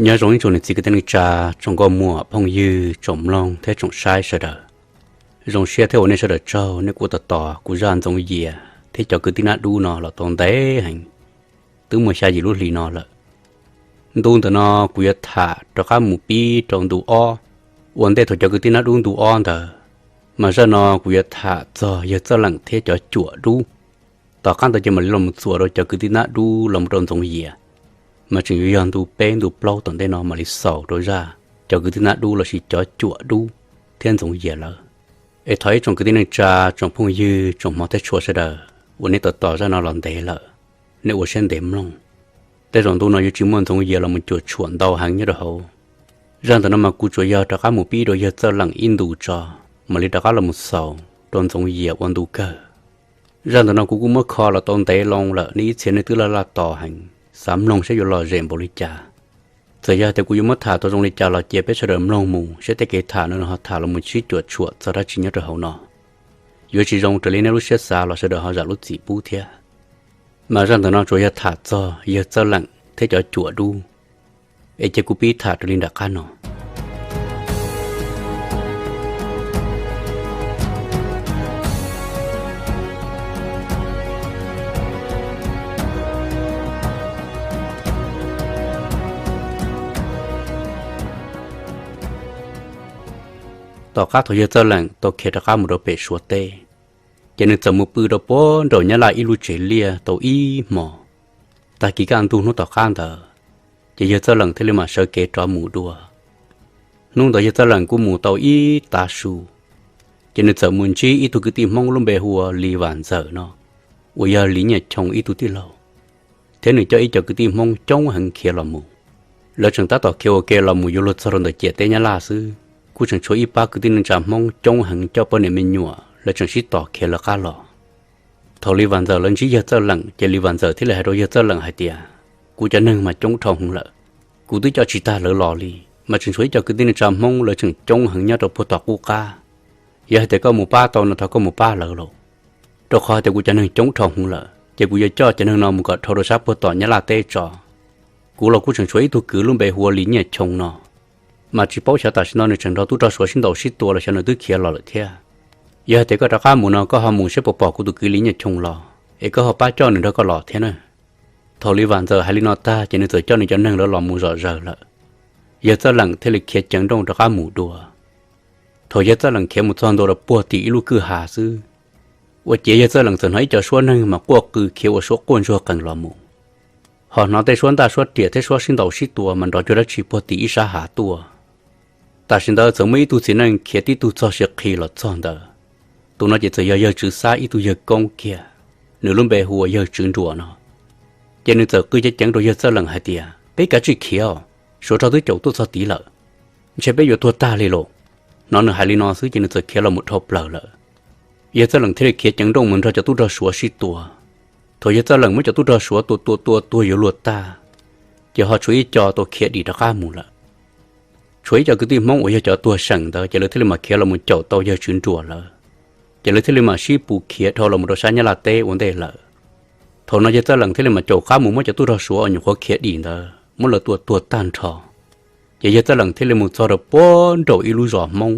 Nyob zoo ib tsoom niam txiv kwv tij neej tsa, tsoom nkauj muam phooj ywg, tsoom mloog thiab tsoom saib sawv daws. Zoo siab thiab ua nej sawv daws tsaug nej kuj tos tos kuv zaj Ntxoov Yias thiab cov kwv tij Nab Dub no los tau ntev heev, twb muaj xya yim lub hlis no lawm. Ntu ntawm no kuv yuav tham rov qab mus pib rau ntu ob, ua ntej thaum cov kwv tij Nab Dub ntu ob ntawd, mas zaj no kuv yuav tham txog yawg Txawj Leem thiab cov cuam dub. Tom qab ntawd ces mam li los mus txuas rau cov kwv tij Nab Dub los mus rau Ntxoov Yias, mas tseem yuav yog ntu peb ntu plaub tom ntej no mam li xaus rau zaj cov kwv tij Nab Dub lossis cov cuam dub thiab Ntxoov Yias lawm. Es thov ib tsoom kwv tij neej tsa, tsoom phooj ywg, tsoom hmov thiab tshua sawv daws uas nej tos tos zaj no los ntev lawm, nej ua siab ntev mloog. Tej zaum ntu no yuav tsis muaj Ntxoov Yias los mus cuam tshuam ntau heev nyob rau hauv. Zaj ntawm no mas kuv tsuas yog rov qab mus pib rau yawg Txawj Leem ib ntu tso, mam li rov qab los mus xaus rau Ntxoov Yias ua ntu kawg. Zaj ntawm no kuv kuj muab kho los tau ntev loo lawm, nej ib txhia nej twb laj laj tos heev, xav mloog saib yuav lom zem npaum li cas. Txawm yog tias kuv yuav muab tham tau zoo li cas los cia peb sawv daws mloog mus saib tej kev tham no ho tham los mus sib cuam tshuam txog dab tsi nyob rau hauv no. Yuav tsis zoo raws li nej lub siab xav los sawv daws ho zam lub txim pub thiab. Mas zaj ntawm no tsuas yog tham txog yawg Txawj Leem thiab cov cuam dub, es cia kuv pib tham raws li nram qab no. Tom qab thaum yawg Txawj Leem tau khiav rov qab mus rau pem Suav teb, ces nws txawm mus pw rau puag nraum Nyab Laj ib lub tsev liaj tau ib hmos. Tag kis kaj ntug hnub tom qab ntawd, ces yawg Txawj Leem thiaj li mam sawv kev rov mus dua. Hnub ntawd yawg Txawj Leem kuj mus tau ib tav su, ces nws txawm mus ntsib ib tug kwv tij Hmoob lub npe hu ua Lis Vam Ntxawm no, uas yog Lis Nyiaj Choo ib tug tij laug, thiab nws coj ib co kwv tij Hmoob coob heev khiav los mus. Lawv tseem tab tom khiav ua ke los mus yuav luag txog rau ntawm ciam teb Nyab Laj xwb, kuj tseem tshuav ib pab kwv tij neej tsa Hmoob coob heev coj poj niam me nyuam, lawv tseem sib tos khiav lawv qab los. Thaum Lis Vam Ntxawm lawv ntsib yawg Txawj Leem, ces Lis Vam Ntxawm thiaj li hais rau yawg Txawj Leem hais tias, kuv cov neeg mas coob dhau heev lawm, mas tseem tshuav ib co kwv tij neej tsa Hmoob lawv tseem coob heev nyob rau puag tom qub qab. Yog hais tias koj mus pab tau no thov koj mus pab lawv lauj, rau qhov hais tias kuv cov neeg coob dhau heev lawm, ces kuv yuav coj cov neeg no mus kom dhau rau sab puag tom Nyab Laj teb tso. Kuv los kuj tseem tshuav ib tug kwv lub npe hu ua Lis Nyiaj Choo no, mas tsis paub xyov tam sim no nws tseem nrog tub rog Suav sib ntaus sib tua los xyov nws twb khiav los lawm thiab. Yog hais tias koj rov qab mus no koj ho mus saib puas pom kuv tus kwv Lis Nyiaj Choo los, es koj ho pab coj nws nrog koj los thiab na. Thaum Lis Vam Ntxawm hais li no tag ces nws txawm coj nws cov neeg lawv los mus zom zaws lawm. Yawg Txawj Leem thiaj li khiav ceev nrooj rov qab mus dua. Thaum yawg Txawj Leem khiav mus txog ntua rau puag tim ib lub kwj ha xwb, ua ciav yawg Txawj Leem txawm hnov ib co suab neeg mas quaj qw khiav ua suab quaj ntsuag qees los mus. Ho hnov tej suab ntaj suab riam thiab suab sib ntaus sib tua mas nrov cuag dab tsi puag tim ib sab hav tuaj. Tam sim ntawd txawm muaj ib tug txiv neej khiav tib tug txog siav qhi los txog ntawd. Tus no ces txawm yog yawg Tswv Xab ib tug yawg koob kiag, nws lub npe hu ua yawg Tswv Nruas no. Ces nws txawm qw ceev ceev rau yawg Txawj Leem hais tias, peb kav tsij khiav os, Suav rog twb caum tuaj txog tid lawm, ntshe peb yuav tuag tag li lauj. Hnov nws hais li no xwb ces nws txawm khiav los mus dhau plaws lawm. Yawg Txawj Leem thiaj li khiav ceev nrooj mus nrog cov tub rog Suav sib tua. Thaum yawg Txawj Leem muab cov tub rog Suav tua tua tua tuag yuav luag tag, ces ho tshuav ib co tau khiav dim rov qab mus lawm. Tshuav ib co kwv tij Hmoob uas yog cov tuag seem ntawd ces lawv thiaj li mam khiav los mus caum tau yawg Tswv Nruas lawv, ces lawv thiaj li mam sib pus khiav dhau los mus rau sab Nyab Laj teb ua ntej lawm. Thaum no yawg Txawj Leem thiaj li mam caum qab mus muab cov tub rog Suav uas nyuam qhuav khiav dim ntawd muab lawv tua tuag tag nrho. Ces yawg Txawj Leem thiaj li mus txog rau puag nraum ib lub zos Hmoob,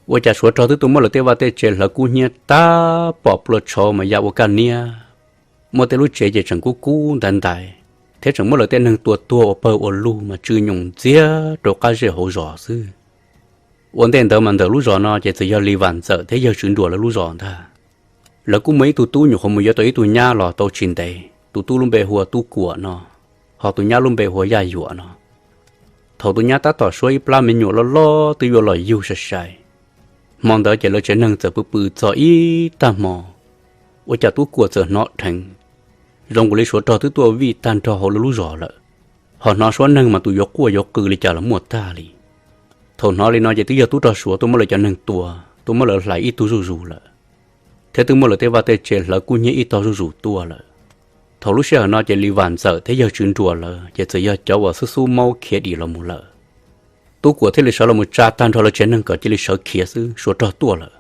ua cas Suav rog twb tuaj muab lawv tej vaj tej tsev hlawv kub hnyiab tag pom plua tshauv mas ya ua kaj niab. Muaj tej lub tsev ces tseem kub kub ntaiv ntaiv, thiab tseem muab lawv tej neeg tua tuag ua pawg ua lug mas tsw nyoos ntxiag rau qab zej hauv zos xwb. Ua ntej ntawd mas ntawm lub zos no ces txawm yog Lis Vam Ntxawm thiab yawg Tswv Nruas lawv lub zos ntag. Lawv kuj muaj ib tug tub nyuam qhuav mus yuav tau ib tug nyab los tau tsis ntev, tus tub lub npe hu ua Tub Kuam no, ho tus nyab lub npe hu ua Yaj Yuam no. Thaum tus nyab tab tom suab ib plab me nyuam loj loj twb yuav los yug sai sai, hmo ntawd ces lawv tsev neeg txawm pw pw txog ib tag hmo, ua cas Tub Kuam txawm hnov dheev zoo nkaus li Suav rog twb tuaj vij tag nrho hauv lawv lub zos lawm. Ho hnov suab neeg mas tus yuav quaj yuav qw li cas los muaj tag li. Thaum hnov li no ces twb yog tub rog Suav tuaj muab lawv cov neeg tua, tuaj muab lawv hlais ib tug zuj zus lawm, thiab twb muab lawv tej vaj tej tsev hlawv kub hnyiab ib tog zuj zus tuaj lawm. Thaum lub sij hawm no ces Lis Vam Ntxawm thiab yawg Tswv Nruas lawv ces txawm yog cov uas xub xub maub khiav dim los mus lawm. Tub Kuam thiaj li sawv los mus tsa tag nrho lawv tsev neeg kom cia li sawv khiav xwb, Suav rog tuaj lawm.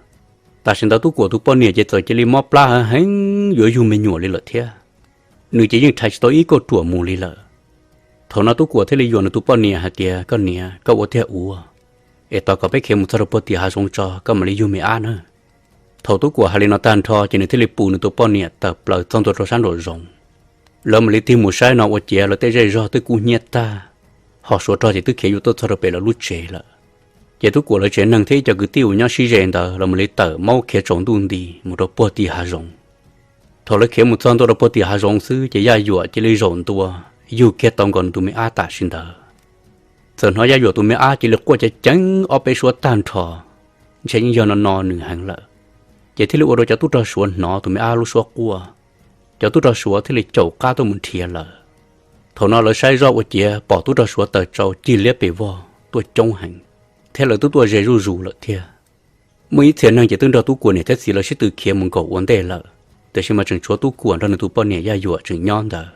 Tam sim ntawd Tub Kuam tus poj niam ces txawm cia li mob plab heev heev yuav yug me nyuam li lawm thiab. Nws ces yeej rhais tsis tau ib kauj ruam mus li lawm. Thaum no Tub Kuam thiaj li yuam nws tus poj niam hais tias, Koj niam, koj ua tiag ua, es tos kom peb khiav mus txog rau puag tim hav zoov tso koj mam li yug me ab na. Thaum Tub Kuam hais li no tag nrho ces nws thiaj li pus nws tus poj niam tawm plaws txog ntua rau sab nraum zoov. Lawv mam li tig mus saib no ua ciav lawv tej zej zog twb kub hnyiab tag, ho Suav rog ces twb khiav yuav tuaj txog rau pem lawv lub tsev lawm. Ces Tub Kuam lawv tsev neeg thiab ib co kwv tij uas nyob sib ze ntawd los mam li tawm maub khiav tsaus ntuj nti mus rau puag tim hav zoov. Thaum lawv khiav mus txog ntua rau puag tim hav zoov xwb ces Yaj Yuam cia li zaum ntua, yug kiag tau nkaus nws tus me ab tam sim ntawd. Txawm hnov Yaj Yuam tus me ab cia li quaj ceev ceev ob peb suab tag nrho, ntshe yeej yog no no nws heev lawm. Ces thiaj li ua rau cov tub rog Suav hnov tus me ab lub suab quaj. Cov tub rog Suav thiaj li caum qab tuaj mus nrhiav lawm. Thaum no lawv saib zoj ua ciav pom tub rog Suav tawm tsau cig liab pes vog tuaj coob heev, thiab lawv twb tuaj ze zuj zus lawm thiab. Muaj ib txhia neeg ces twb nrog Tub Kuam niam thiab txiv lawv sib tw khiav mus nkaum ua ntej lawm, tiam sis mas tseem tshuav Tub Kuam nrog nws tus poj niam Yaj Yuam tseem nyob ntawd.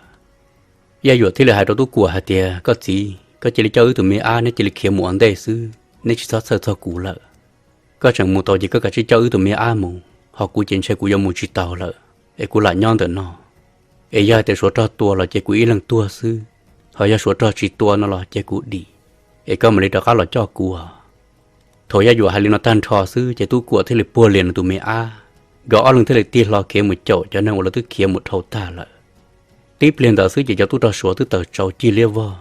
Yaj Yuam thiaj li hais rau Tub Kuam hais tias, Koj txiv, koj cia li coj wb tus me ab, neb cia li khiav mus ua ntej xwb, neb tsis txhob txhawj txog kuv lawm. Koj tseem mus tau ces koj kav tsij coj wb tus me ab mus, ho kuv ces ntshe kuv yuav mus tsis tau lawm, es kuv lam nyob ntawm no. Es yog hais tias Suav rog tua los ces kuv ib leeg tuag xwb, ho yog Suav rog tsis tua no los ces kuv dim, es koj mam li rov qab los coj kuv. Thaum Yaj Yuam hais li no tag nrho xwb ces Tub Kuam thiaj li puag lias nws tus me ab, nkawd ob leeg thiaj li tig hlo khiav mus caum cov neeg uas lawv twb khiav mus dhau tag lawm. Tib pliag ntawd xwb ces cov tub rog Suav twb tawm tsau cig liab vog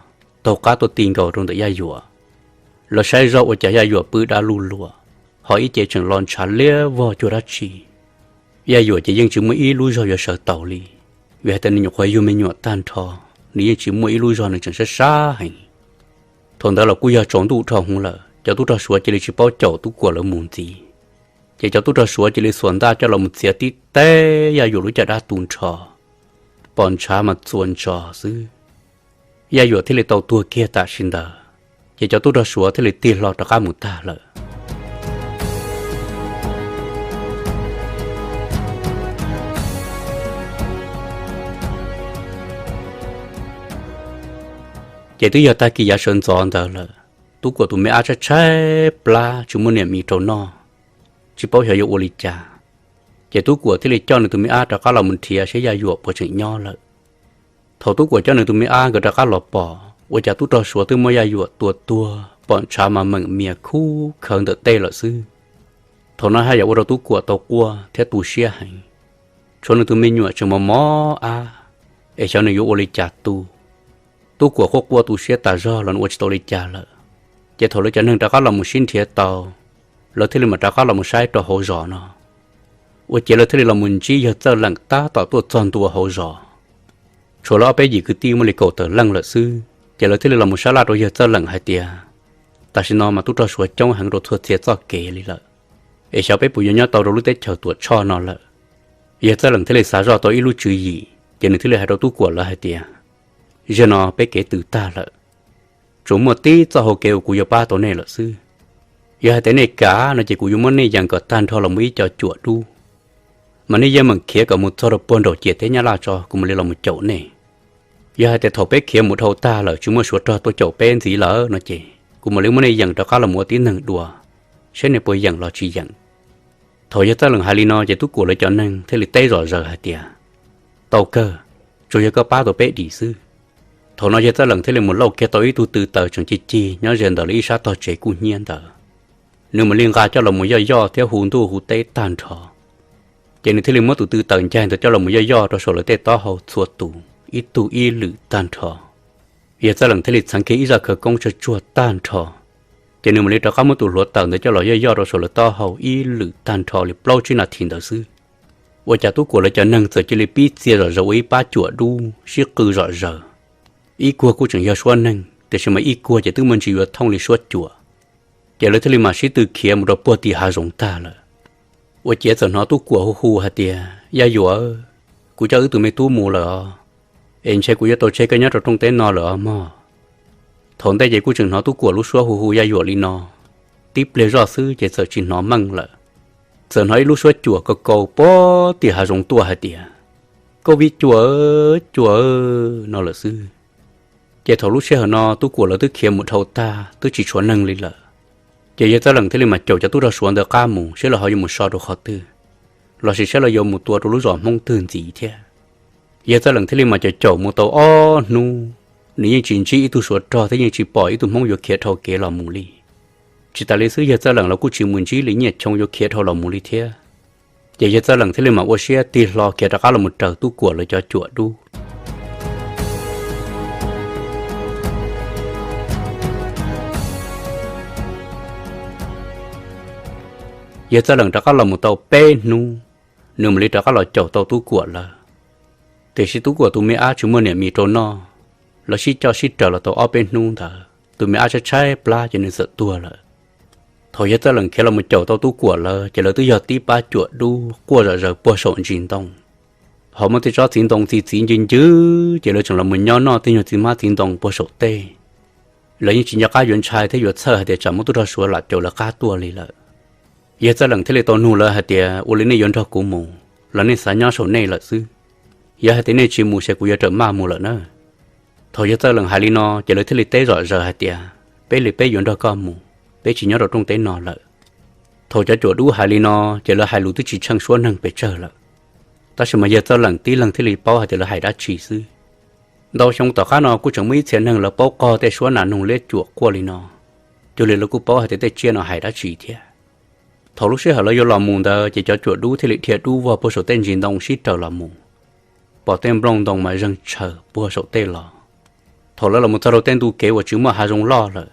taug qab tuaj ti nkaus rau ntawm Yaj Yuam. Lawv saib zoj ua cas Yaj Yuam pw dab luj luam, ho ib ce tseem lo ntshav liab vog cuag dab tsi. Yaj Yuam ces yeej tsis muaj ib lub zog yuav sawv taus li, vim hais tias nws nyuam qhuav yug me nyuam tag nrho, nws yeej tsis muaj ib lub zog, nws tseem sab sab heev. Thaum ntawd los kuj yog tsaus ntuj dhau hwv lawm, cov tub rog Suav cia li tsis paub caum Tub Kuam lawv mus ntxiv. Ces cov tub rog Suav cia li xuas ntaj coj los mus txiav tib teb Yaj Yuam lub caj dab tu nrho, pom ntshav mas txuas ntsos xwb. Yaj Yuam thiaj li tau tuag kiag tam sim ntawd, ces cov tub rog Suav thiaj li tig hlo rov qab mus tag lawm. Ces twb yog tag kis yav sawv ntxov ntawd lawm, Tub Kuam tus me ab tshaib tshaib plab tsis muaj niam mis rau noj, tsis paub xyov yuav ua li cas. Ces Tub Kuam thiaj li coj nws tus me ab rov qab los mus nrhiav seb Yaj Yuam puas tseem nyob lawm. Thaum Tub Kuam coj nws tus me ab nkawd rov qab los pom ua cas tub rog Suav twb muab Yaj Yuam tua tuag pom ntshav mas meem mias khuv khawv ntawm tej lawm xwb. Thaum no haj yam ua rau Tub Kuam tau quaj thiab tu siab heev. Tshuav nws tus me nyuam tseem mos mos ab, es xyov nws yuav ua li cas tu. Tub Kuam quaj quaj tu siab tas zog los nws ua tsis tau li cas lawm. Ces thaum lawv cov neeg rov qab los mus sib nrhiav tau, lawv thiaj li mam rov qab los mus saib rau hauv zos no. Ua ciav lawv thiaj li los mus ntsib yawg Txawj Leem tab tom tuaj txog ntua hauv zos. Tshuav lawv ob peb yim kwv tij muaj li kaum tawm leej lawm xwb, ces lawv thiaj li los mus sab laj rau yawg Txawj Leem hais tias, tam sim no mas tub rog Suav coob heev rau txhua txhia txoj kev li lawm, es xyov peb puas yuav nyob tau rau lub teb chaws Tuam Tshoj no lawm. Yawg Txawj Leem thiaj li xav zoj tau ib lub tswv yim, ces nws thiaj li hais rau Tub Kuam lawv hais tias, zaum no peb kev tws tag lawm, tsuas muaj tib txoj hau kev uas kuv yuav pab tau nej lawm xwb. Yog hais tias nej kam no ces kuv yuav muab nej yees kom tag nrho los mus ib co cuam dub, mas nej yeej meem khiav kom mus txog rau puag nraum ciam teb Nyab Laj tso kuv mam li los mus caum nej. Yog hais tias thaum peb khiav mus dhau tag lawm tsis muaj Suav rog tuaj caum peb ntxiv lawm no ces kuv mam li muab nej yees rov qab los mus ua tib neeg dua, saib nej puas yeem los tsis yeem. Thaum yawg Txawj Leem hais li no ces Tub Kuam lawv cov neeg thiaj li teb zom zaws hais tias, tau kawg, tsuas yog koj pab tau peb dim xwb. Thaum no yawg Txawj Leem thiaj li mus lauj kiag tau ib tug tw taws tseem cig cig nyob ze ntawm lawv ib sab tog tsev kuj hnyiab ntawd. Nws mam li nqa coj los mus yoj yoj thiab hu ntuj hu teb tag nrho. Ces nws thiaj li muab tus tw taws ncaig ntawd coj los mus yoj yoj rau saum lawv tej taub hau txhua tus ib tug ib lwm tag nrho. Yawg Txawj Leem thiaj li txheev kiag ib zaj khawv koob tsawg tsuag tag nrho, ces nws mam li rov qab muab tus hluav taws ntawd coj los yoj yoj rau saum lawv taub hau ib lwm tag nrho li plaub tsib nas this ntawd xwb. Ua cas Tub Kuam lawv cov neeg txawm cia li pib txia zom zaws ua ib pab cuam dub sib qw zom zaws. Ib kuag kuj tseem yog suab neeg tiam sis mas ib kuag ces twb muaj ntsis yuav thooj li suab cuam. Ces lawv thiaj li mam sib tw khiav mus rau puag tim hav zoov tag lawm. Ua ciav txawm hnov Tub Kuam hu hu hais tias, Yaj Yuam, kuv coj wb tus me tub mus lawm os, es ntshe kuv yuav tau tseg koj nyob rau rooj teb no lawm os mog. Thaum ntej ces kuj tseem hnov Tub Kuam lub suab hu hu Yaj Yuam li no, tib pliag zoj xwb ces txawm tsis hnov meej lawm. Txawm hnov ib lub suab cuam kaus kaus puag tim hav zoov tuaj hais tias, Koj vij cuam, cuam no lawm xwb. Ces thaum lub sij hawm no Tub Kuam lawv twb khiav mus dhau tag twb tsis tshuav neeg li lawm. Ces yawg Txawj Leem thiaj li mas caum cov tub rog Suav ntawd qab mus saib lawv ho yuav mus so rau qhov twg, los sis saib lawv yuav mus tua rau lub zos Hmoob twg ntxiv thiab. Yawg Txawj Leem thiaj li mas caum caum mus tau ob hnub, nws yeej tsis ntsib ib tug Suav rog thiab yeej tsis pom ib tug Hmoob yuav khiav dhau kev los mus li. Tsis tas li xwb, yawg Txawj Leem los kuj tsis mus ntsib li nyiaj choo yuav khiav dhau los mus li thiab. Ces yawg Txawj Leem thiaj li mam ua siab tig hlo khiav rov qab los mus raws Tub Kuam lawv cov cuam dub. Yawg Txawj Leem rov qab los mus tau peb hnub, nws mam li rov qab los caum tau Tub Kuam lawv. Tiam sis Tub Kuam tus me ab tsis muaj niam mis rau noj, lawv sib coj sib raws los tau ob peb hnub ntawd, tus me ab tshaib tshaib plab ces nws txawm tuag lawm. Thaum yawg Txawj Leem khiav los mus caum tau Tub Kuam lawv ces lawv twb yog tib pab cuam dub quaj zom zaws puag saum ntsis ntoo. Ho muaj tej tsob txiv ntoo txi txiv ncw ncw, ces lawv tseem los mus nyob noj tej nyuag txiv hmab txiv ntoo puag saum tej. Lawv yeej tsis nco qab yuav ntshai thiab yuav txhawj hais tias tsam muaj tub rog Suav lam caum lawv qab tuaj li lawm. Yawg Txawj Leem thiaj li tau nug lawv hais tias, ua li nej yuav nrog kuv mus los nej xav nyob saum nej lawm xwb? Yog hais tias nej tsis mus ces kuv yuav rawm maj mus lawm na. Thaum yawg Txawj Leem hais li no ces lawv thiaj li teb zom zaws hais tias, peb li peb yuav nrog koj mus, peb tsis nyob rau rooj teb no lawm. Thaum cov cuam dub hais li no ces lawv hais lus twb tsis tsheej suab neeg pes tsawg lawm. Tab sis mas yawg Txawj Leem tib leeg thiaj li paub hais tias lawv hais dab tsi xwb. Ntau xyoo tom qab no kuj tseem muaj ib txhia neeg lawv paub qog tej suab nas noog liab cuam quaj li no, cuag li lawv kuj paub hais tias tej tsiaj no hais dab tsi thiab. Thaum lub sij hawm lawv yuav los mus ntawd ces cov cuam dub thiaj li dhia dub vog puag saum tej ntsis ntoo sib raws los mus, pom tej nplooj ntoo mas zeeg tshaws puag saum tej los. Thaum lawv los mus txog rau tej ntu kev uas tsis muaj hav zoov loj lawm,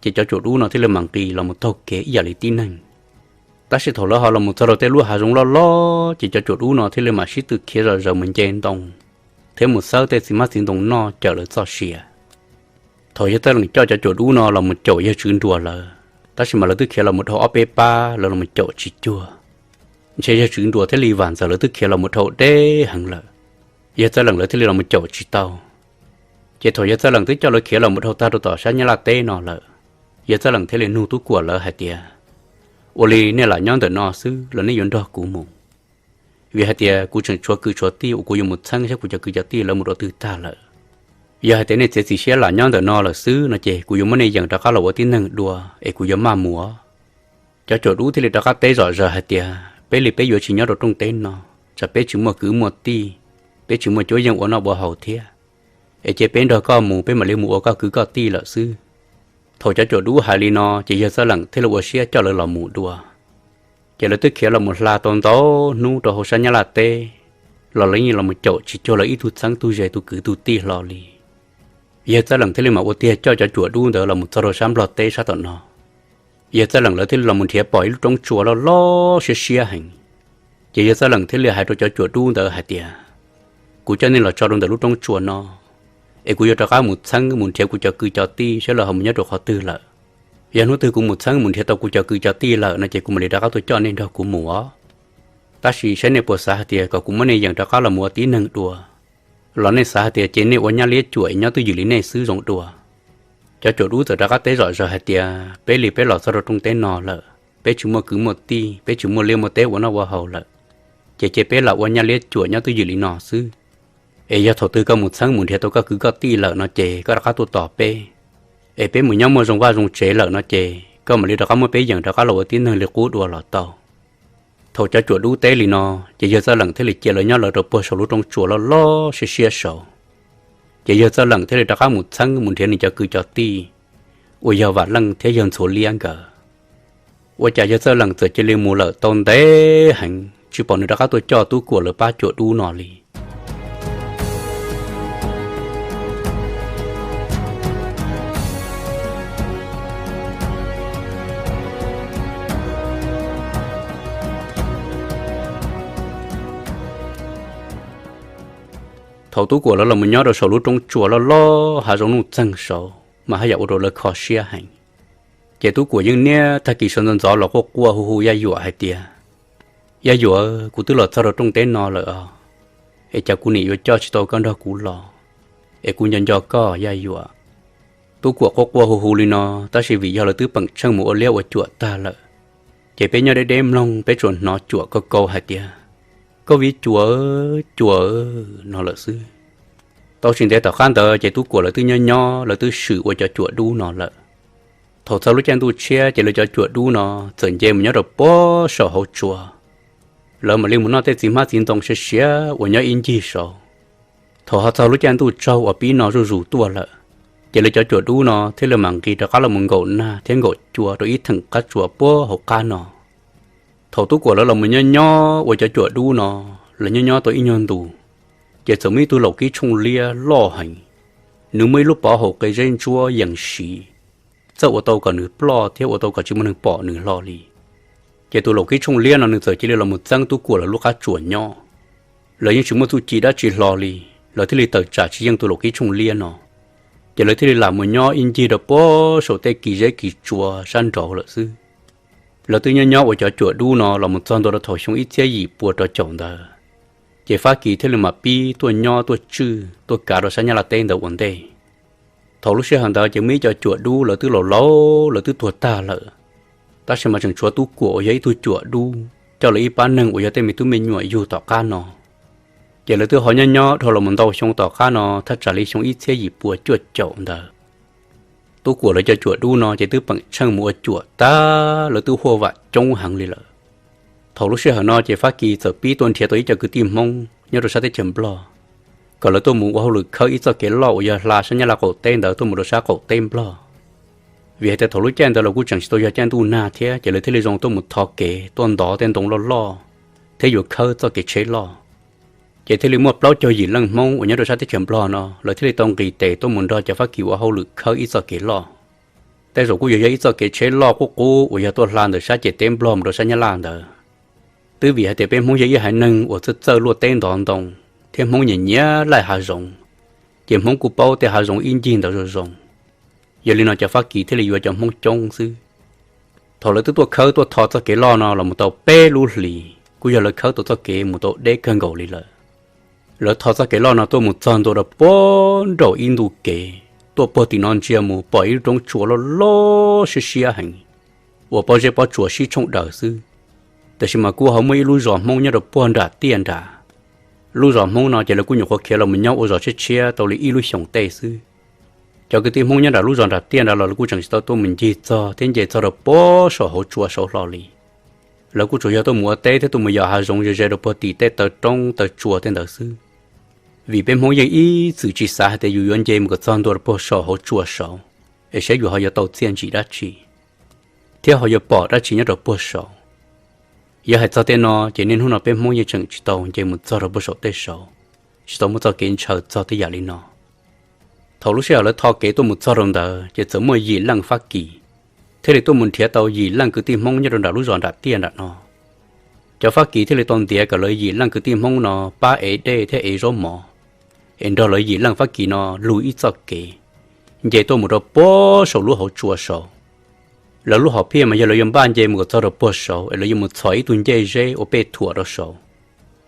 ces cov cuam dub no thiaj li mam nqis los mus taug kev ib yam li tib neeg. Tab sis thaum lawv ho los mus txog rau tej lub hav zoov loj loj ces cov cuam dub no thiaj li mam sib tw khiav zom zaws mus nce ntoo thiab mus xawb tej txiv hmab txiv ntoo noj cawm lawv txoj sia. Thaum yawg Txawj Leem coj cov cuam dub no los mus caum yawg Tswv Nruas lawv, tab sis mas lawv twb khiav los mus dhau ob peb pab, lawv los mus caum tsis cuag. Ntshe yawg Tswv Nruas thiab Lis Vam Ntxawm lawv twb khiav los mus dhau deb heev lawm, yawg Txawj Leem lawv thiaj li los mus caum tsis tau. Ces thaum yawg Txawj Leem twb coj lawv khiav los mus dhau tag rau tom sab Nyab Laj teb no lawm, yawg Txawj Leem thiaj li nug Tub Kuam lawv hais tias, ua li nej lam nyob ntawm no xwb los nej yuav nrog kuv mus? Vim hais tias kuv tseem tshuav kwv tshuav tij uas kuv yuav mus txheeb saib kuv cov kwv cov tij lawv mus rau twg tag lawm. Yog hais tias nej txiav txim siab lam nyob ntawm no lawm xwb no ces kuv yuav muab nej yeem rov qab los ua tib neeg dua, es kuv yuav maj mus os. Cov cuam dub thiaj li rov qab teb zom zaws hais tias, peb li peb yuav tsis nyob rau rooj teb no, tsam peb tsis muaj kwv muaj tij, peb tsis muaj cuab yeej ua noj ua haus thiab. Es cia peb nrog koj mus, peb mam li mus ua koj kwv koj tij lawm xwb. Thaum cov cuam dub hais li no ces yawg Txawj Leem thiaj li ua siab coj lawv los mus dua. Ces lawv twb khiav los mus hla tau ntau hnub rau hauv sab Nyab Laj teb, los lawv yeej los mus caum tsis cuag lawv ib tug txheeb tug ze tus kwv tus tij hlo li. Yawg Txawj Leem thiaj li mam ua tiag coj cov cuam dub ntawd los mus txog rau sab Nplog teb sab tom no. Yawg Txawj Leem lawv thiaj li los mus nrhiav pom ib lub roob tsua loj loj siab siab heev. Ces yawg Txawj Leem thiaj li hais rau cov cuam dub ntawd hais tias, kuv coj nej los tso rau ntawm lub roob tsua no, es kuv yuav rov qab mus txheeb mus nrhiav kuv cov kwv cov tij saib lawv ho mus nyob rau qhov twg lawm. Yog hnub twg kuv mus txheeb mus nrhiav tau kuv cov kwv cov tij lawm no ces kuv mam li rov qab tuaj coj nej nrog kuv mus os. Tab sis saib nej puas xav hais tias kom kuv muab nej yeem rov qab los mus ua tib neeg dua, los nej xav hais tias cia nej ua nyab liab cuam es nyob twj ywm li nej xwb zoo dua? Cov cuam dub txawm rov qab teb zom zaws hais tias, peb li peb los txog rau rooj teb no lawm, peb tsis muaj kwv muaj tij, peb tsis muaj liaj muaj teb ua noj ua haus lawm, ces cia peb los ua nyab liab cuam nyob twj ywm li no xwb. Es yog thaum twg koj mus txheeb mus nrhiav tau koj kwv koj tij lawm no ces koj rov qab tuaj tos peb. Es peb mus nyob muaj zoo vaj zoo tsev lawm no ces koj mam li rov qab muab peb yeem rov qab los ua tib neeg li qub dua los tau. Thaum cov cuam dub teb li no, ces yawg Txawj Leem thiaj li cia lawv nyob lawv rau puag saum lub roob tsua loj loj siab siab saud. Ces yawg Txawj Leem thiaj li rov qab mus txheeb mus nrhiav nws cov kwv cov tij, uas yog Vam Leej thiab yawg Ntxhuav Liab nkawd. Ua cas yawg Txawj Leem txawm cia li mus lawm tau ntev heev tsis pom nws rov qab tuaj coj Tub Kuam lawv pab cuam dub no li. Thaum Tub Kuam lawv los mus nyob rau saum lub roob tsua loj loj hav zoov nuj txeeg saud mas haj yam ua rau lawv kho siab heev. Ces Tub Kuam yeej niaj tag kis sawv ntxov ntxov los quaj quaj hu hu Yaj Yuam hais tias, Yaj Yuam, kuv twb los txog rau rooj teb no lawm os, es cas kuv niam yuav coj tsis tau koj nrog kuv los, es kuv nco nco koj Yaj Yuam. Tub Kuam quaj quaj hu hu li no, tab sis vim yog lawv twb peem tsheej mus ua liab ua cuam tag lawm, ces peb nyob deb deb mloog peb tsuas hnov cuam kaus kaus hais tias, Koj viv cuam, cuam, no lawm xwb. Tau tsis ntev tom qab ntawd ces Tub Kuam lawv twb nyob nyob lawv twb swm ua cov cuam dub no lawm. Thaum txog lub caij ntuj tshiab ces lawv cov cuam dub no txawm nce mus nyob rau puag saum hauv tsua. Lawv mam li mus noj tej txiv hmab txiv ntoo siav siav uas nyob ib ncig saud. Thaum ho txog lub caij ntuj tsaug uas pib no zuj zus tuaj lawm, Ces lawv cov cuam dub no thiaj li mam nqis rov qab los mus nkaum nag thiab nkaum cua rau ib theem qab tsuas puag hauv qab no. Thaum Tub Kuam lawv los mus nyob nyob ua cov cuam dub no, lawv nyob nyob tau ib nyuag ntus, ces txawm muaj ib tug laum kib tshooj liab loj heev, nws muaj ib lub pov haum qe zeb ntsuab yees siv, txawj ua tau kom nws ploj thiab ua tau kom tsis muaj neeg pom nws hlo li. Ces tus laum kib tshooj liab no nws txawm cia li los mus txeeb Tub Kuam lawv lub qab tsuas nyob. Lawv yeej tsis muaj txuj ci dab tsi hlo li, lawv thiaj li tawm tsam tsis yeej tus laum kib tshooj liab no. Ces lawv thiaj li lam mus nyob ib ncig rau puag saum tej kis zeb kis tsua sab nraud lawm xwb. Lawv twb nyob nyob ua cov cuam dub no los mus txog ntua rau thaum xyoo ib txhiab yim pua rau caum ntawd, ces Fab Kis thiaj li mam pib tuaj nyob tuaj tswj tuaj kav rau sab Nyab Laj teb ntawd ua ntej. Thaum lub sij hawm ntawd ces muaj ib co cuam dub lawv twb laus laus lawv twb tuag tag lawm, tab sis mas tseem tshuav Tub Kuam uas yog ib tug cuam dub coj lawv ib pab neeg uas yog tej me tub me nyuam yug tom qab no. Ces lawv twb ho nyob nyob dhau los mus ntau xyoo tom qab no thaj tsam li xyoo ib txhiab yim pua cuaj caum ntawd. Tub Kuam lawv cov cuam dub no ces twb peem tsheej mus ua cuam tag, lawv twb huaj vam coob heev li lawm. Thaum lub sij hawm no ces Fab Kis txawm pib tuaj nrhiav tau ib co kwv tij Hmoob nyob rau sab teb chaws Nplog, kom lawv tuaj mus ua hauj lwm khawb ib txoj kev loj uas yog hla sab Nyab Laj qaum teb ntawd tuaj mus rau sab qaum teb Nplog. Vim hais tias thaum lub caij ntawd los kuj tseem tsis tau yog caij ntuj nag thiab, ces lawv thiaj li zoo tuaj mus tho kev tuaj ntov tej ntoo loj loj thiab yuav khawb txoj kev tsheb loj. Ces thiaj li muaj plaub caug yim leej Hmoob uas nyob rau sab teb chaws Nplog no lawv thiaj li tau nqis tes tuaj mus nrog cov Fab Kis ua hauj lwm khawb ib txoj kev loj. Tej zaum kuj yuav yog ib txoj kev tsheb loj qub qub uas yog tuaj hla ntawm sab ces teb Nplog mus rau sab Nyab Laj ntawd. Twb vim hais tias peb Hmoob yog ib haiv neeg uas txawj txawj luaj teb ntov ntoo, thiab Hmoob nyiam nyiam laij hav zoov, ces Hmoob kuj paub tej hav zoov ib ncig ntawd zoo zoo. Yog li no cov Fab Kis thiaj li yuav cov Hmoob coob xwb. Thaum lawv twb tuaj khawb tuaj tho txoj kev loj no los mus tau peb lub hlis, kuj yog lawv khawb tau txoj kev mus tau deb kawg nkaus li lawm. Lawv tho txoj kev loj no tuaj mus txog ntua rau puag nraum ib ntu kev, tuaj puag tim no ntsia mus pom ib lub roob tsua loj loj siab siab heev, uas pob zeb pob tsuas sib tshooj daws xwb. Tab sis mas kuj ho muaj ib lub zos Hmoob nyob rau puag nram tiaj nram. Lub zos Hmoob no ces lawv kuj nyuam qhuav khiav los mus nyob ua zos tshiab tshiab tau li ib lub xyoos tej xwb. Cov kwv tij Hmoob nyob nram lub zos nram tiaj nrad los lawv kuj tseem tsis tau tuaj mus ncig txog thiab nce txog rau puag saum hauv tsua saud hlo li. Lawv kuj tsuas yog tuaj mus ua teb thiab tuaj mus yos hav zoov ze ze rau puag tim tej taw roob taw tsua tej ntawd xwb. Vim peb Hmoob yeej ib txwm tsis xav hais tias yus yuav nce mus kom txog ntua rau puag saum hauv tsua saud, es saib yus ho yuav tau txiaj ntsim dab tsi, thiab ho yuav pom dab tsi nyob rau puag saud. Yog hais txog tej no ces niaj hnub no peb Hmoob yeej tseem tsis tau nce mus txog rau puag saum tej saud, tsis tau muaj txoj kev ntshaw txog tej yam li no. Thaum lub sij hawm lawv tho kev tuaj mus txog rau ntawd ces txawm muaj yim leej Fab Kis thiaj li tuaj mus nrhiav tau yim leej kwv tij Hmoob nyob rau nram lub zos nram tiaj nram no. Cov Fab Kis thiaj li tau ntiav kom lawv yim leej kwv tij Hmoob no pab ev dej thiab ev zaub mov, es nrog lawv yim leej Fab Kis no lug ib txoj kev nce tuaj mus rau puag saum lub hauv tsua saud. Lawv lub hom phiaj mas yog lawv yuav npaj nce mus kom txog rau puag saud es lawv yuav mus txhos ib tug ncej zeb ua pej thuam rau saud,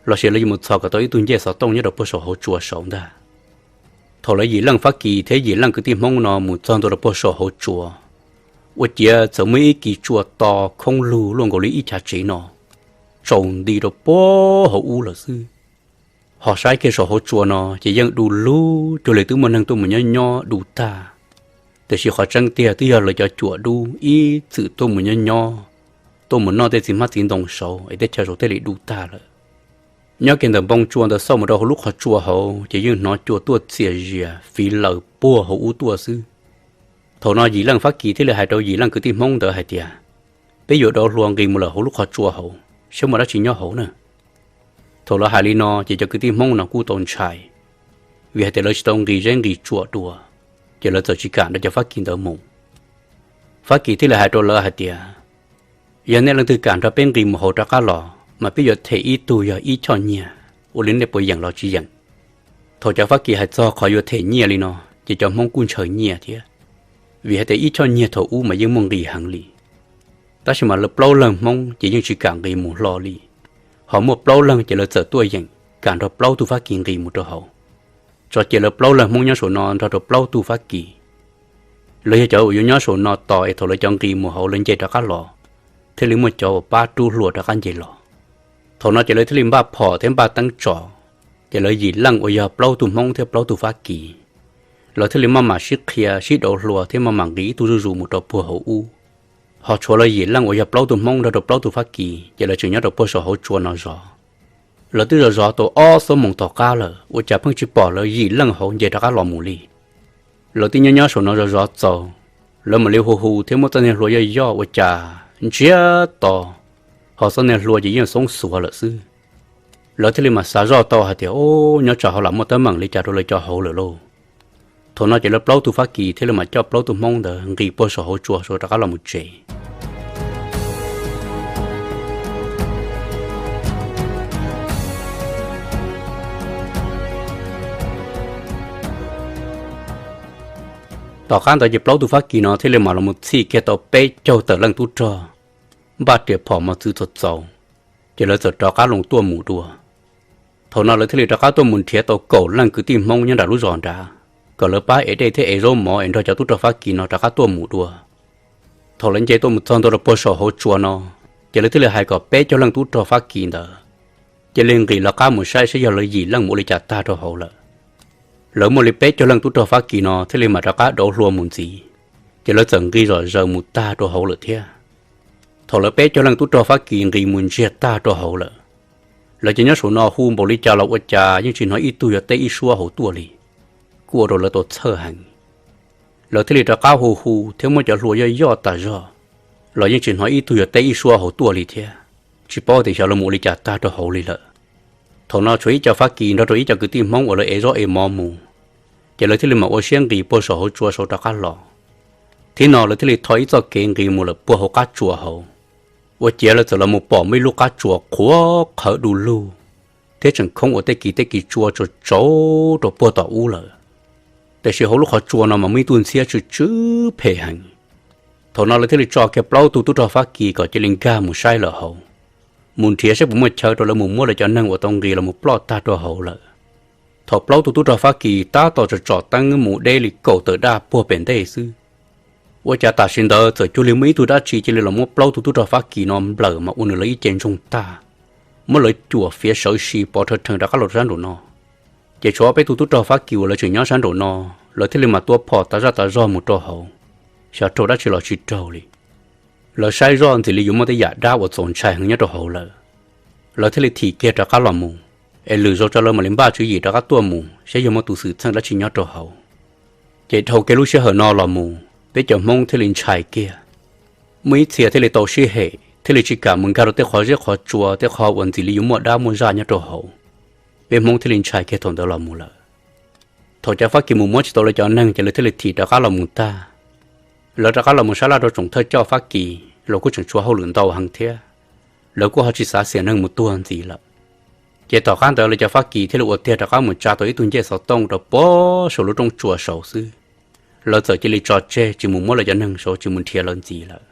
lossis lawv yuav mus txhos kom tau ib tug ncej xov tooj nyob rau puag saum hauv tsua saud ntag. Thaum lawv yim leej Fab Kis thiab yim leej kwv tij Hmoob no mus txog ntua rau puag saum hauv tsua, ua ciav txawm muaj ib kis tsua to khoob lug luaj nkaus li ib chav tsev no, tsaus nti rau puag hauv ub lawm xwb. Ho saib kiag saum hauv tsua no ces yeej du lug cuag li twb muaj neeg tuaj mus nyob nyob du tag. Tiam sis qhov tseeb tiag twb yog lawv cov cuam dub ib txwm tuaj mus nyob nyob, tuaj mus noj tej txiv hmab txiv ntoo saud es tej chaw saud thiaj li du tag lawm. Nyob kiag ntawm npoo tsua ntawd xauj mus rau hauv lub qhov tsua hauv ces yeej hnov cua tuaj txias zias fiv laws puag hauv ub tuaj xwb. Thaum no yim leej Fab Kis thiaj li hais rau yim leej kwv tij Hmoob ntawd hais tias, peb yuav dauv hluas nqis mus lawm hauv lub qhov tsua hauv, saib muaj dab tsi nyob hauv na. Thaum lawv hais li no ces cov kwv tij Hmoob no kuj tau ntshai, vim hais tias lawv tsis tau nqis zeb nqis tsua dua, ces lawv txawm tsis kam nrog cov Fab Kis ntawd mus. Fab Kis thiaj li hais rau lawv hais tias, yog nej leej twg kam nrog peb nqis mus hauv rov qab los mas peb yuav them ib tug yog ib choj nyiaj, ua li nej puas yeem los tsis yeem. Thaum cov Fab Kis hais txog qhov yuav them nyiaj li no ces cov Hmoob kuj ntshaw nyiaj thiab, vim hais tias ib choj nyiaj thaum ub mas yeej muaj nqis heev li. Tab sis mas lawv plaub leeg Hmoob ces yeej tsis kam nqis mus hlo li. Ho muaj plaub leeg ces lawv txawm tuaj yeem kam nrog plaub tug Fab Kis nqis mus rau hauv. Tso cia lawv plaub leeg Hmoob nyob saum no nrog rau plaub tug Fab Kis. Lawv yog cov uas yuav nyob saum no tos es thaum lawv cov nqis mus hauv lawv nce rov qab los, thiaj li muaj cov uas pab rub hluas rov qab nce los. Thaum no ces lawv thiaj li npaj phom thiab npaj teeb tsom, ces lawv yim leej uas yog plaub tug Hmoob thiab plaub tug Fab Kis, lawv thiaj li maj mam sib qhia sib dauv hluas thiab maj mam nqis ib tug zuj zus mus rau puag hauv ub. Ho tshuav lawv yim leej uas yog plaub tug Hmoob nrog rau plaub tug Fab Kis ces lawv tseem nyob rau puag saum hauv tsua no zov. Lawv twb zov zov tau ob xuab moos tom qab lawm ua cas pheej tsis pom lawv yim leej hauv nce rov qab los mus li. Lawv twb nyob nyob saum no zov zov txaus, lawv mam li hu hu thiab muab txoj niag hlua yoj yoj ua cas ntsiag to, ho txoj niag hlua ces yeej xoob xuav lawm xwb. Lawv thiaj li mam xav zoj tau hais tias, Ub, nyob tsam ho lam muaj teeb meem li cas rau lawv cov hauv lawm lauj. Thaum no ces lawv plaub tug Fab Kis thiaj li mam coj plaub tug Hmoob ntawd nqis puag saum hauv tsua rov qab los mus tsev. Tom qab ntawd ces plaub tug Fab Kis no thiaj li mam los mus txhij kiag tau peb caug tawm leej tub rog npaj riam phom mos txwv txaus txaus, ces lawv txawm rov qab los tuaj mus dua. Thaum no lawv thiaj li rov qab tuaj mus nrhiav tau kaum leej kwv tij Hmoob nyob nram lub zos nrad, kom lawv pab ev dej thiab ev zaub mov es nrog cov tub rog Fab Kis no rov qab tuaj mus dua. Thaum lawv nce tuaj mus txog ntua rau puag saum hauv tsua no, ces lawv thiaj li hais kom peb caug leej tub rog Fab Kis ntawd cia li nqis lawv qab mus saib saib yog lawv yim leej mus ua li cas tag rau hauv lawm. Lawv muaj li peb caug leej tub rog Fab Kis no thiaj li mam rov qab dauv hlua mus ntxiv, ces lawv txawm nqis zom zaws mus tag rau hauv lawm thiab. Thaum lawv peb caug leej tub rog Fab Kis nqis mus ntsiag tag rau hauv lawm, lawv cov nyob saum no hu npaum li cas los ua cas yeej tsis hnov ib tug yuav teb ib suab hauv tuaj li, kuj ua rau lawv tau txhawj heev. Lawv thiaj li rov qab hu hu thiab muab cov hlua yoj yoj tas zog, los yeej tsis hnov ib tug yuav teb ib suab hauv tuaj li thiab, tsis paub tias xyov lawv mus ua li cas tag rau hauv li lawm. Thaum no tshuav ib co Fab Kis nrog rau ib co kwv tij Hmoob uas lawv ev zaub ev mov mus, ces lawv thiaj li mam ua siab nqis puag saum hauv tsua saud rov qab los. Thib no lawv thiaj li tho ib txoj kev nqis mus lawm puag hauv qab tsua hauv. Ua ciav lawv txawm los mus pom muaj ib lub qab tsua qhuav qhawv du lug, thiab tseem khoob ua tej kis tej kis tsua tsaus tsaus rau puag tom ub lawm. Tiam sis hauv lub qhov tsua no mas muaj ib tug ntxhiab tsw tsw phem heev. Thaum no lawv thiaj li tso kiag plaub tug tub rog Fab Kis kom cia li nkag mus saib lawm hauv, mus nrhiav saib puas muaj chaw rau lawv mus muab lawv cov neeg uas tau nqis los mus ploj tag rau hauv lawm. Thaum plaub tug tub rog Fab Kis tab tom tsom tsom teeb mus deb li kaum tawm daj puag pem ntej xwb, ua cas tam sim ntawd txawm cuag li muaj ib tug dab tsi cia li los muab plaub tug tub rog Fab Kis no nplawm mas ua nws lawv ib ce ntsoog tag, muab lawv cuam fiav sawv si pov rhawv rheev rov qab los sab nraum no. Ces tshuav ob peb tug tub rog Fab Kis uas lawv tseem nyob sab nraum no, lawv thiaj li mam tua phom tas zaj tas zog mus rau hauv, xyov raug dab tsi los tsis raug li. Lawv saib zoj ntxim li yuav muaj tej yam dab uas txaus ntshai heev nyob rau hauv lawm, lawv thiaj li thim kiag rov qab los mus, es lwm zaus tso lawv mam li npaj tswv yim rov qab tuaj mus saib yog muaj tus xwm txheej dab tsi nyob rau hauv. Ces dhau kiag lub sij hawm no los mus peb cov Hmoob thiaj li ntshai kiag. Muaj ib txhia thiaj li tau sib hem thiaj li tsis kam mus nkag rau tej qhov zeb qhov tsua tej qhov uas ntxim li yuav muaj dab muaj zaj nyob rau hauv. Peb Hmoob thiaj li ntshai kiag thaum ntawd los mus lawm. Thaum cov Fab Kis mus muab tsis tau lawv cov neeg ces lawv thiaj li thim rov qab los mus tag. Lawv rov qab los mus sab laj rau tsoom thawj coj Fab Kis los kuj tseem tshuav hauj lwm ntau heev thiab, lawv kuj ho tsis xav xiam neeg mus tuag ntxiv lawm. Ces tom qab ntawd lawv cov Fab Kis thiaj li ua tiag rov qab mus tsa tau ib tug ncej xov tooj rau puag saum lub roob tsua saud xwb. Lawv txawm cia li tso tseg tsis mus muab lawv cov neeg saud tsis mus nrhiav lawv ntxiv lawm.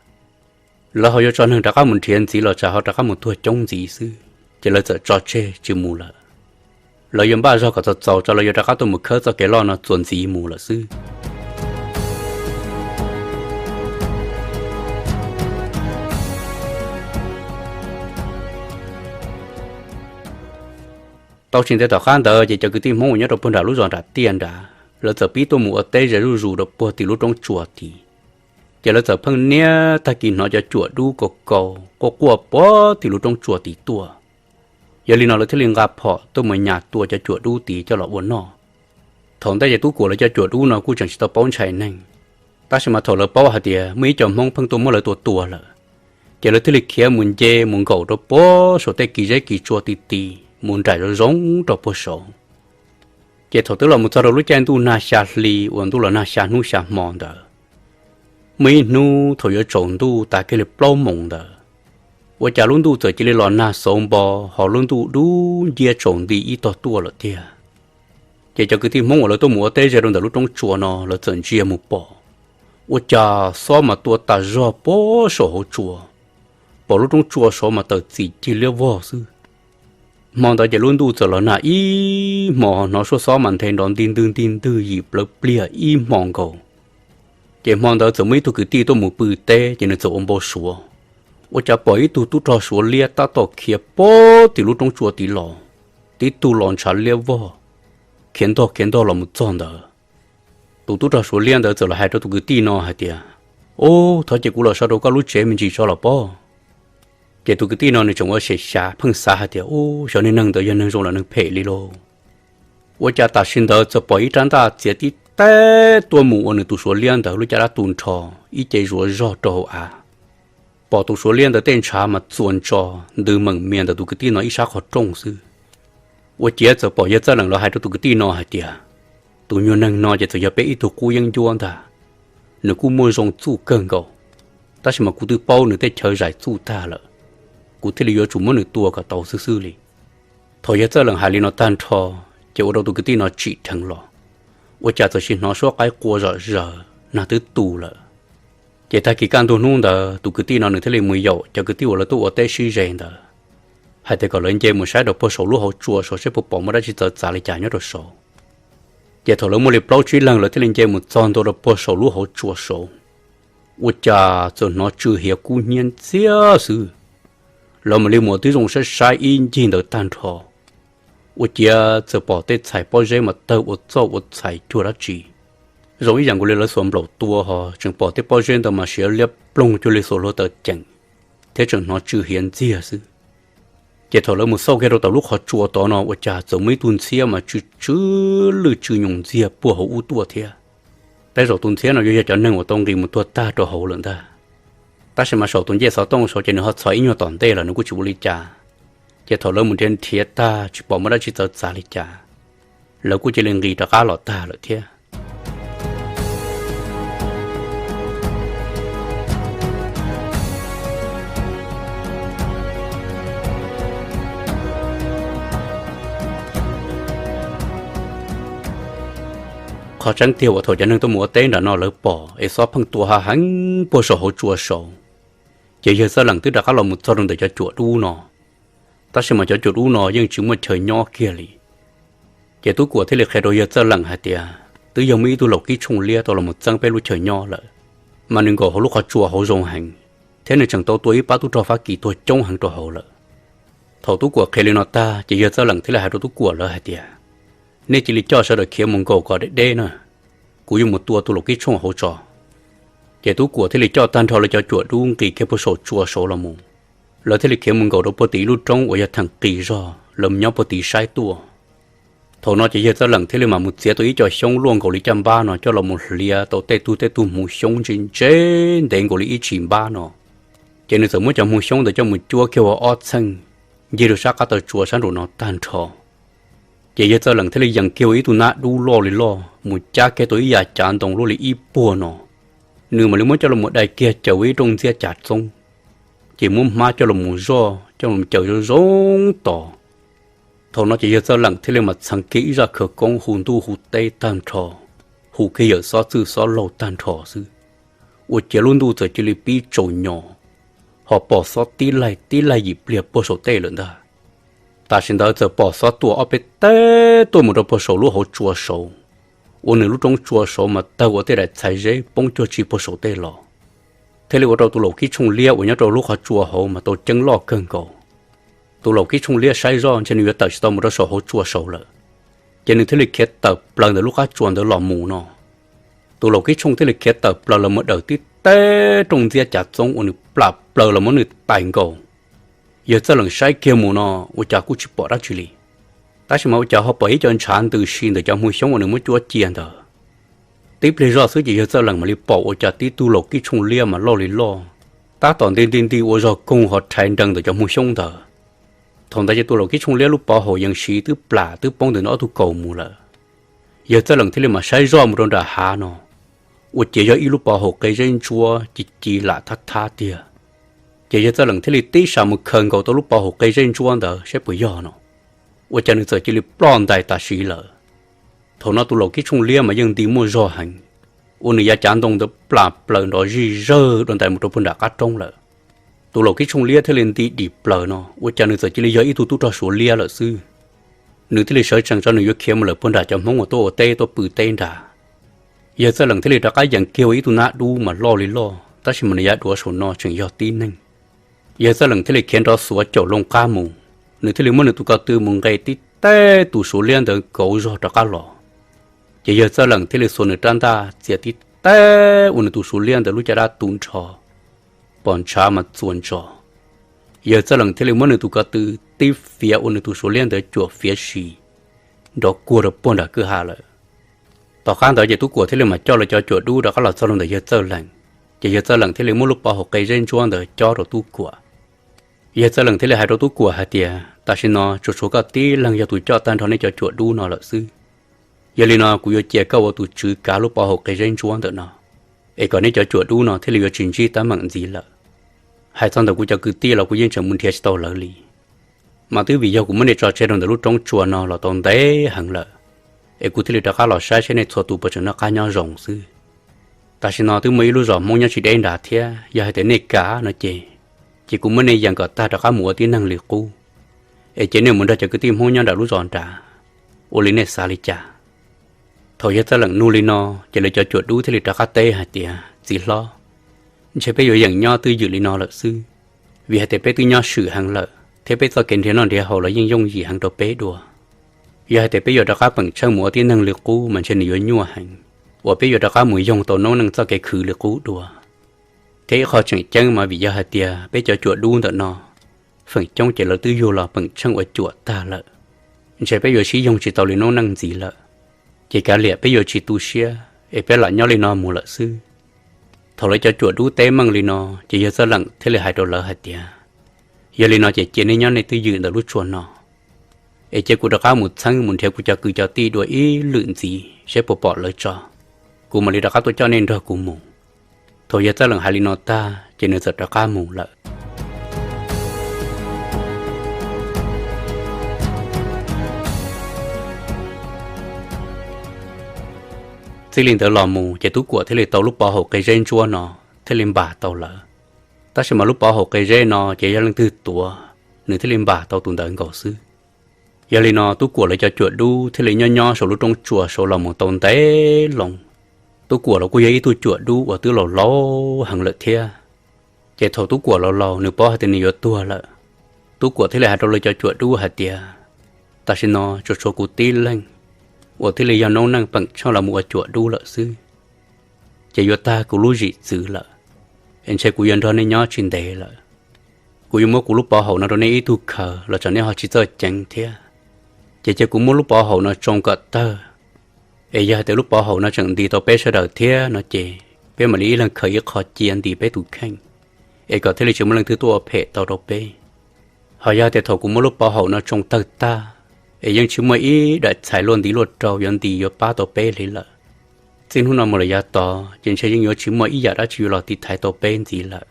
Lawv ho yuav tso neeg rov qab mus nrhiav ntxiv los tsam ho rov qab mus tuag coob ntxiv xwb, ces lawv txawm tso tseg tsis mus lawm. Lawv yuav npaj zog kom txaus txaus tso lawv yuav rov qab tuaj mus khawb txoj kev loj no txuas ntxiv mus lawm xwb. Tau tsis ntev tom qab ntawd ces cov kwv tij Hmoob uas nyob rau puag nram lub zos nram tiaj nrad lawv txawm pib tuaj mus ua teb ze zuj zus rau puag tim lub roob tsua tid. Ces lawv txawm pheej niaj tag kis hnov cov cuam dub kaus kaus quaj quaj puag tim lub roob tsua tid tuaj. Yog li no lawv thiaj li nqa phom tuaj mus nyas tua cov cuam dub tid coj los ua noj. Thaum ntej ces Tub Kuam lawv cov cuam dub no kuj tseem tsis tau paub ntshai neeg, tab sis mas thaum lawv paub hais tias muaj ib co Hmoob pheej tuaj muab lawv tua tua lawm, ces lawv thiaj li khiav mus nce mus nkaum rau puag saum tej kis zeb kis tsua ti ti, mus nraim zoo zoo rau puag saud. Ces thaum twb los mus txog rau lub caij ntuj nag xya hli uas ntuj los nag xya hnub xya hmo ntawd, muaj ib hnub thaum yuav tsaus ntuj tas kiag li plaub moos ntawd, ua cas lub ntuj txawm cia li los nag xauv npo, ho lub ntuj dub nciab tsaus nti ib tog tuaj lawm tiag. Ces cov kwv tij Hmoob uas lawv tuaj mus ua teb ze rau ntawm lub roob tsua no lawv txawm ntsia mus pom, ua cas xob mas tua tas zog puag saum hauv tsua, pom lub roob tsua saud mas tawm txim cig liab vog xwb. Hmo ntawd ces lub ntuj txawm los nag ib hmo, hnov suab xob mas nthe nrov nti ntwg nti ntwg yim plawv pliag ib hmo nkaus. Ces hmo ntawd txawm muaj ib tug kwv tij tuaj mus pw teb ces nws txawm ua npau suav, ua cas pom ib tug tub rog Suav liab tab tom khiav puag tim lub roob tsua tid los, tib tug los ntshav liab vog, khiav ntog khiav ntog los mus txog ntawd. Tus tub rog Suav liab ntawd txawm los hais rau tus kwv tij no hais tias, Ub, thov cia kuv los so rau koj lub tsev me ntsis tso los pob. Ces tus kwv tij no nws tseem ua xyem xyav pheej xav hais tias, Ub, xyov niag neeg ntawd yog neeg zoo los neeg phem li lauj. Ua cas tam sim ntawd txawm pom ib rab ntaj txiav tib teb tuaj mus ua nws tus suav liab ntawd lub caj dab tu nrho ib ce zuav zog rau hauv av. Pom tus suav liab ntawd tej ntshav mas txuas ntso ntws meem mias ntawm tus kwv tij no ib sab qhov rooj xwb. Ua ciav txawm pom yawg Txawj Leem los hais rau tus kwv tij no hais tias, tus nyuag neeg no ces txawm yog peb ib tug qub yeeb ncuab ntag. Nws kuj muaj zoo txuj kawg nkaus, tab sis mas kuv twb paub nws tej chaw zais txuj tag lawm, kuv thiaj li yuav tsum muab nws tua kom tau xwb xwb li. Thaum yawg Txawj Leem hais li no tag nrho, ces ua rau tus kwv tij no tsim dheev los, ua cas txawm sim hnov suab qaib qua zom zaws nag twb tu lawm. Ces tag kis kaj ntug hnub ntawd tus kwv tij no nws thiaj li mus yaum cov kwv tij uas lawv tuaj ua teb sib ze ntawd, hais tias kom lawv nce mus saib rau puag saum lub hauv tsua saud seb puas pom muaj dab tsi txawv txav li cas nyob rau saud. Ces thaum lawv muaj li plaub tsib leeg lawv thiaj li nce mus txog ntua rau puag saum lub hauv tsua saud, ua cas txawm hnov tsw hiav kub hnyiab ntxiag xwb. Lawv mam li mus ua tib zoo saib saib ib ncig ntawd tag nrho, ua ciav txawm pom tej txhais pob zeb mas tawg ua txoj ua txhais cuag dab tsi, zoo ib yam nkaus li lawv xuas nplaum tua ho tseem pom tej pob zeb ntawd mas siav liab ploog cuag li xuas hluav taws ceem, thiab tseem hnov tsw hiav ntxiag xwb. Ces thaum lawv mus xauj kiag rau tom lub qhov tsua tod no ua cas txawm muaj ib tug ntxhiab mas tsw tsw lwj tsw nyoos ntxiag puag hauv ub tuaj thiab. Tej zaum tus ntxhiab no yuav yog cov neeg uas tau nqis mus tuag tag rau hauv lawm ntag. Tab sis mas saum tus ncej xov tooj saud ces nws ho txhos ib nyuag tom ntej lawm nws kuj tsis ua li cas. Ces thaum lawv mus nrhiav nrhiav tag tsis pom muaj dab tsi txawv txav li cas, lawv kuj cia li nqis rov qab los tag lawm thiab. Qhov tseeb tiag uas thaum cov neeg tuaj mus ua teb nram no lawv pom es xob pheej tua ha heev puag saum hauv tsua saud, ces yawg Txawj Leem twb rov qab los mus txog rau ntawm cov cuam dub no. Tab sis mas cov cuam dub no yeej tsis muaj chaw nyob kiag li. Ces Tub Kuam thiaj li qhia rau yawg Txawj Leem hais tias twb yog muaj ib tug laum kib tshooj liab tau los mus txeeb peb lub chaw nyob lawm, mas nws nkaum hauv lub qhov tsua hauv zoo heev, thiab nws tseem tau tua ib pab tub rog Fab Kis tuag coob heev rau hauv lawm. Thaum Tub Kuam qhia li no tag ces yawg Txawj Leem thiaj li hais rau Tub Kuam lawv hais tias, nej cia li coj sawv daws khiav mus nkaum kom deb deb na, kuv yuav mus tua tus laum kib tshooj hauv tso. Ces Tub Kuam thiaj li coj tag nrho lawv cov cuam dub nqis kiag puag saum tsua saud los mus. Lawv thiaj li khiav mus nkaum rau puag tim ib lub roob uas yog theem qis zog lawv mus nyob puag tim saib tuaj. Thaum no ces yawg Txawj Leem thiaj li mam mus txiav tau ib co xyoob luaj nkaus li caj npab no coj los mus hliav tau tej tug tej tug hmuv xyoob ntse ntse ntev nkaus li ib tshim npab no. Ces nws txawm muab cov hmuv xyoob ntawd coj mus cuab kiag ua ob txheej ncig rau sab qab taw tsua sab nraum no tag nrho. Ces yawg Txawj Leem thiaj li yees kiag ua ib tug nab dub loj li loj mus cab kiag tau ib yav cav ntoo luaj li ib puag no. Nws mam li muab coj los mus dai kiag caws ua ib rooj ntxiab cav txoob, ces muab hmab coj los mus zoj coj los caws zoo zoo tos. Thaum no ces yawg Txawj Leem thiaj li mam txheev kiag ib zaj khawv koob hu ntuj hu teb tag nrho, hu kiag yawm xob txwj xob laug tag nrho xwb, ua ciav lub ntuj txawm cia li pib tsaus nyos, ho pom xob tib laig tib laig yim pliag puag saum tej lawm ntag. Tam sim ntawd txawm pom xob tua ob peb teg tuaj mus rau puag saum lub hauv tsua saud, ua nws lub roob tsua saud mas tawg ua tej daim txhais zeb poob cuag tsi puag saum tej los. Thiaj li ua rau tus laum kib tshooj liab uas nyob rau lub qhov tsua hauv mas tau ceeb loj kawg nkaus. Tus laum kib tshooj liab saib zoj ntshe nws yuav tawm tsis tau mus rau saum hauv tsua saud lawm, ces nws thiaj li khiav tawm plaws ntawm lub qab tsua ntawd los mus no. Tus laum kib tshooj thiaj li khiav tawm plaws los mus dawm tib teg rooj ntxiab cav txoob uas nws plam plaws los muab nws tais nkaus. Yawg Txawj Leem saib kiag mus no ua cas kuj tsis pom dab tsi li, tab sis mas ua cas ho pom ib co ntshav ntws si ntawm cov hmuv xyoob uas nws muab cuab cia ntawd. Tib pliag zoj xwb ces yawg Txawj Leem mam li pom ua cas tib tug laum kib tshooj liab mas loj li loj, tab tom nti nti nti ua zog koog ho rhais nrees ntawm cov hmuv xyoob ntawd. Thaum ntawd ces tus laum kib tshooj liab lub pov haum yees siv twb plam twb poob ntawm nws ob tug kaus mus lawm. Yawg Txawj Leem thiaj li mam saib zoj mus rau nram hav no, ua ciav yog ib lub pov haum qe zeb ntsuab ci ci lam thab thab tiag. Ces yawg Txawj Leem thiaj li tib sam mus khaws nkaus tau lub pov haum qe zeb ntsuab ntawd saib puas yog no, ua cas nws txawm cia li ploj ntais tam sim lawm. Thaum no tus laum kib tshooj liab mas yeej nti muaj zog heev, ua nws yav cav ntoo ntawd plam plaws nrov zij zawg dua ntais mus rau puag nram qab roob lawm. Tus laum kib tshooj liab thiaj li nti dim plaws no ua cas nws txawm cia li yog ib tug tub rog suav liab lawm xwb. Nws thiaj li sawv tsees tso nws yuav khiav mus lawm puag nram cov Hmoob uas tuaj ua teb tuaj pw teb nrad. Yawg Txawj Leem thiaj li rov qab yees kiag ua ib tug nab dub mas loj li loj tab sis mas nws yav duav saum no tseem yog tib neeg. Yawg Txawj Leem thiaj li khiav nrov xuav caum loo qab mus, nws thiaj li muab nws tus ko tw mus nqes tib teg tus suav liab ntawd kauv zog rov qab los. Ces yawg Txawj Leem thiaj li xuas nws rab ntaj txiav tib teg ua nws tus suav liab ntawd lub caj dab tu nrho, pom ntshav mas txuas ntso. Yawg Txawj Leem thiaj li muab nws tus ko tw tib fiav ua nws tus suav liab ntawd cuam fiav si nrov kuag rau puag nram kwj ha lawm. Tom qab ntawd ces Tub Kuam thiaj li mam coj lawv cov cuam dub rov qab los txog rau ntawm yawg Txawj Leem, ces yawg Txawj Leem thiaj li muab lub pov haum qe zeb ntsuab ntawd cob rau Tub Kuam. Yawg Txawj Leem thiaj li hais rau Tub Kuam hais tias, tam sim no tsuas tshuav koj tib leeg yog tus coj tag nrho nej cov cuam dub no lawm xwb. Yog li no kuv yuav cia koj ua tus tswv kav lub pov haum qe zeb ntsuab ntawm no, es kom nej cov cuam dub no thiaj li yuav tsis ntsib teeb meem ntxiv lawm. Hais txog ntawm kuv cov kwv tij los kuv yeej tseem mus nrhiav tsis tau lawv li. Mas twb vim yog kuv muab nej tso tseg rau ntawm lub roob tsua no los tau ntev heev lawm, es kuv thiaj li rov qab los saib seb nej txhua tus puas tseem noj qab nyob zoo xwb. Tam sim no twb muaj ib lub zos Hmoob nyob tsis deb nrad thiab, yog hais tias nej kam no ces, ces kuv muab nej yees kom tag rov qab mus ua tib neeg li qub, es cia nej mus nrog cov kwv tij Hmoob nyob nram lub zos nrad, ua li nej xav li cas? Thaum yawg Txawj Leem nug li no, ces lawv cov cuam dub thiaj li rov qab teb hais tias, txiv hlob, ntshe peb yuav yeem nyob twj ywm li no lawm xwb, vim hais tias peb twb nyob swm heev lawm thiab peb txoj kev nrhiav noj nrhiav haus los yeej yooj yim heev rau peb dua. Yog hais tias peb yuav rov qab peem tsheej mus ua tib neeg li qub mas ntshe nws yuav nyuaj heev, uas peb yuav rov qab mus yoog tau noob neej txoj kev khwv li qub dua. Thiab ib qho tseem ceeb mas vim yog hais tias peb cov cuam dub ntawm no, feem coob ces lawv twb yug los peem tsheej ua cuam tag lawm, ntshe peb yuav sib yoog tsis tau li noob neej ntxiv lawm. Ces kav liam peb yuav tsis tu siab es peb lam nyob li no mus lawm xwb. Thaum lawv cov cuam dub teb meej li no, ces yawg Txawj Leem thiaj li hais rau lawv hais tias, yog li no ces cia nej nyob nej twj ywm ntawm lub tsua no, es cia kuv rov qab mus txheeb mus nrhiav kuv cov kwv cov tij dua ib lwm ntxiv seb puas pom lawv tso, kuv mam li rov qab tuaj coj nej nrog kuv mus. Thaum yawg Txawj Leem hais li no tag ces nws txawm rov qab mus lawm. Txij li ntawd los mus ces Tub Kuam thiaj li tau lub pov haum qe zeb ntsuab no thiaj li npam tau lawv. Tab sis mas lub pov haum qe zeb no ces yog leej twg tuav, nws thiaj li npam tau tus ntawd nkaus xwb. Yog li no Tub Kuam lawv cov cuam dub thiaj li nyob nyob saum lub roob tsua saud los mus tau ntev loo. Tub Kuam los kuj yog ib tug cuam dub uas twb laus laus heev lawm thiab. Ces thaum Tub Kuam laus laus nws paub hais tias nws yuav tuag lawm, Tub Kuam thiaj li hais rau lawv cov cuam dub hais tias, tam sim no tsuas tshuav kuv tib leeg uas thiaj li yog noob neej peem tsheej los mus ua cuam dub lawm xwb, ces yuav tag kuv lub zwm txwv lawm, es ntshe kuv yuav nrog nej nyob tsis ntev lawm. Kuv yuav muab kuv lub pov haum no rau nej ib tug khaws los tsam nej ho tsis txawj ceev thiab. Ces cia kuv muab lub pov haum no tsoo kom tawg, es yog hais tias lub pov haum no tseem ntis tau peb sawv daws thiab no ces peb mam li ib leeg khaws ib qho cia ntis peb tus kheej, es kom thiaj li tsis muaj leej twg tuaj ua phem tau rau peb. Ho yog hais tias thaum kuv muab lub pov haum no tsoo tawg tag, es yeej tsis muaj ib daim txhais luaj ntiv luaj rau yuav ntis yuav pab tau peb li lawm, txij hnub no mus lawm yav tod ces ntshe yeej yuav tsis muaj ib yam dab tsi yuav los tiv thaiv tau peb ntxiv lawm.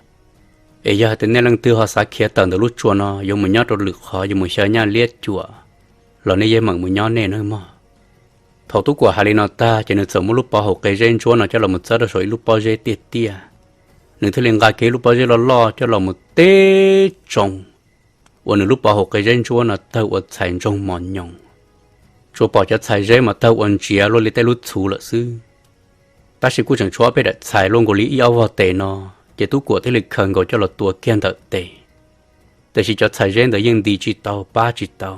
Es yog hais tias nej leej twg ho xav khiav tawm ntawm lub tsua no yuav mus nyob rau lwm qhov yuav mus xyaw nyaj liab cuam los nej yeej meem mus nyob nej nawb mog. Thaum Tub Kuam hais li no tag ces nws txawm muab lub pov haum qe zeb ntsuab no coj los mus txawb rau saum ib lub pob zeb tiaj tiaj. Nws thiaj li nqa kiag ib lub pob zeb loj loj coj los mus teb tsoo, uas nws lub pov haum qe zeb ntsuab no tawg ua txhais ntsoog mos nyoos. Tsuas pom cov txhais zeb mas tawg ua ntsiav luaj li tej lub txhuv lawm xwb. Tab sis kuj tseem tshuav ob peb daim txhais luaj nkaus li ib ob vog tes no, ces Tub Kuam thiaj li khaws nkaus coj los tua kiag ntawm tes. Tiam sis cov txhais zeb ntawd yeej ntis tsis tau pab tsis tau,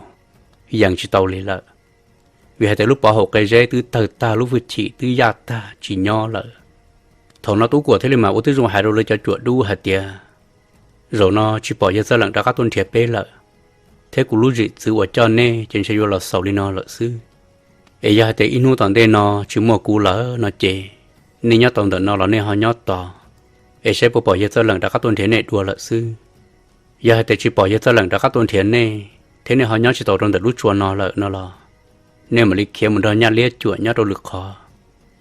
yees tsis tau li lawm, vim hais tias lub pov haum qe zeb twb tawg tag lub hwj chim twb yaj tag tsis nyob lawm. Thaum no Tub Kuam thiaj li mam ua tib zoo hais rau lawv cov cuam dub hais tias, zaum no tsis pom yawg Txawj Leem rov qab tuaj nrhiav peb lawm, thiab kuv lub zwm txwv uas coj nej ces ntshe yuav los xaus li no lawm xwb. Es yog hais tias ib hnub tom ntej no tsis muaj kuv lawm no ces, nej nyob tau ntawm no los nej ho nyob tos, es saib puas pom yawg Txawj Leem rov qab tuaj nrhiav nej dua lawm xwb. Yog hais tias tsis pom yawg Txawj Leem rov qab tuaj nrhiav nej, thiab nej ho nyob tsis tau rau ntawm lub tsua no lawm no los, nej mam li khiav mus nrog nyaj liab cuam nyob rau lwm qhov,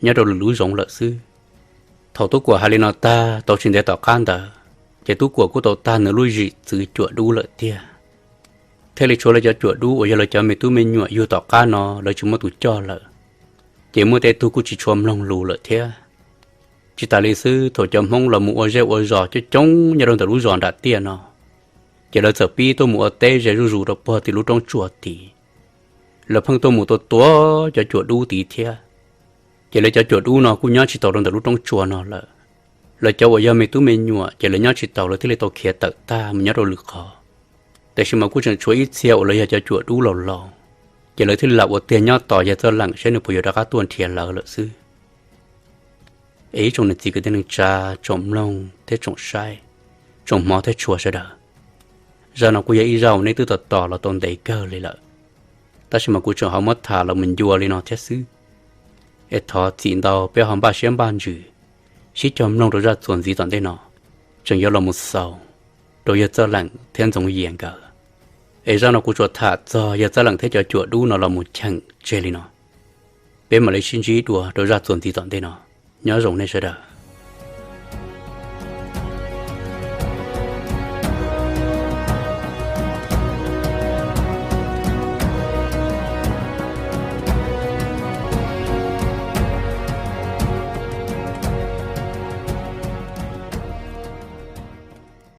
nyob rau lwm lub zoov lawm xwb. Thaum Tub Kuam hais li no tag tau tsis ntev tom qab ntawd, ces Tub Kuam kuj tau tag nws lub zwm txwv cuam dub lawm tiag. Thiaj li tshuav lawv cov cuam dub uas yog lawv cov me tub me nyuam yug tom qab no lawv tsis muaj tus coj lawm, ces muaj tej tug kuj tsis tshua mloog lus lawm thiab. Tsis tas li xwb, thaum cov Hmoob los mus ua zej ua zos coob coob nyob rau ntawm lub zos nram tiaj no, ces lawv txawm pib tuaj mus ua teb ze zuj zus rau puag tim lub roob tsua tid. Lawv pheej tuaj mus tua tua cov cuam dub tid thiab. Ces lawv cov cuam dub no kuj nyob tsis taus rau ntawm lub roob tsua no lawm. Lawv cov uas yog me tub me nyuam ces lawv nyob tsis taus, lawv thiaj li tau khiav tawm tag mus nyob rau lwm qhov. Tiam sis mas kuj tseem tshuav ib txhia uas lawv yog cov cuam dub laus laus, ces lawv thiaj li lam ua tiag nyob tos yawg Txawj Leem saib nws puas yuav rov qab tuaj nrhiav lawv lawm xwb. Es ib tsoom niam txiv kwv tij neej tsa, tsoom mloog thiab tsoom saib, tsoom hmov thiab tshua sawv daws, zaj no kuj yog ib zaj uas nej twb tos tos los tau ntev kawg li lawm, tab sis mas kuv tseem ho muab tham los mus ncua li no thiab xwb. Es thov txim ntau peb ho npaj siab npaj ntsws sib cog mloog rau zaj txuas ntxiv tom ntej no, tseem yuav los mus xaus rau Yawg Txawj Leem thiab Ntxoov Yias nkawd. Es zaj no kuv tsuas tham txog Yawg Txawj Leem thiab cov cuam dub no los mus cheem tseg li no. Peb mam li sib ntsib dua rau zaj txuas ntxiv tom ntej no. Nyob zoo nej sawv daws.